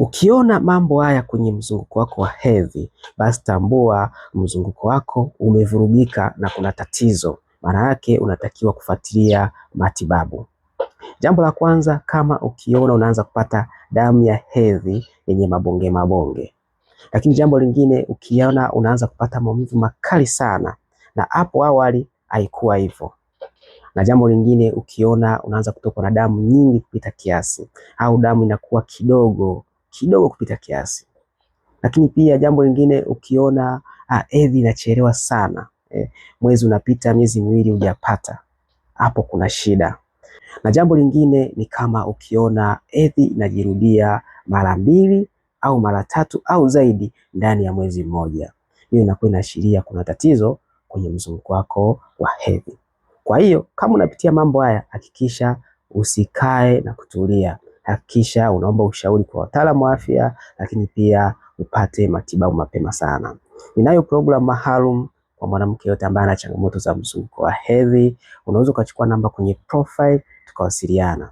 Ukiona mambo haya kwenye mzunguko wako wa hedhi, basi tambua mzunguko wako umevurugika na kuna tatizo. Maana yake unatakiwa kufuatilia matibabu. Jambo la kwanza, kama ukiona unaanza kupata damu ya hedhi yenye mabonge mabonge. Lakini jambo lingine, ukiona unaanza kupata maumivu makali sana, na hapo awali haikuwa hivyo. Na jambo lingine, ukiona unaanza kutokwa na damu nyingi kupita kiasi au damu inakuwa kidogo kidogo kupita kiasi. Lakini pia jambo lingine, ukiona hedhi inachelewa sana, mwezi unapita miezi miwili hujapata, hapo kuna shida. Na jambo lingine ni kama ukiona hedhi inajirudia mara mbili au mara tatu au zaidi ndani ya mwezi mmoja, hiyo inakuwa inaashiria kuna tatizo kwenye mzunguko wako wa hedhi. Kwa hiyo kama unapitia mambo haya, hakikisha usikae na kutulia, hakikisha unaomba ushauri kwa wataalamu wa afya, lakini pia upate matibabu mapema sana. Ninayo programu maalum kwa mwanamke yote ambaye ana changamoto za mzunguko wa hedhi. Unaweza ukachukua namba kwenye profile tukawasiliana.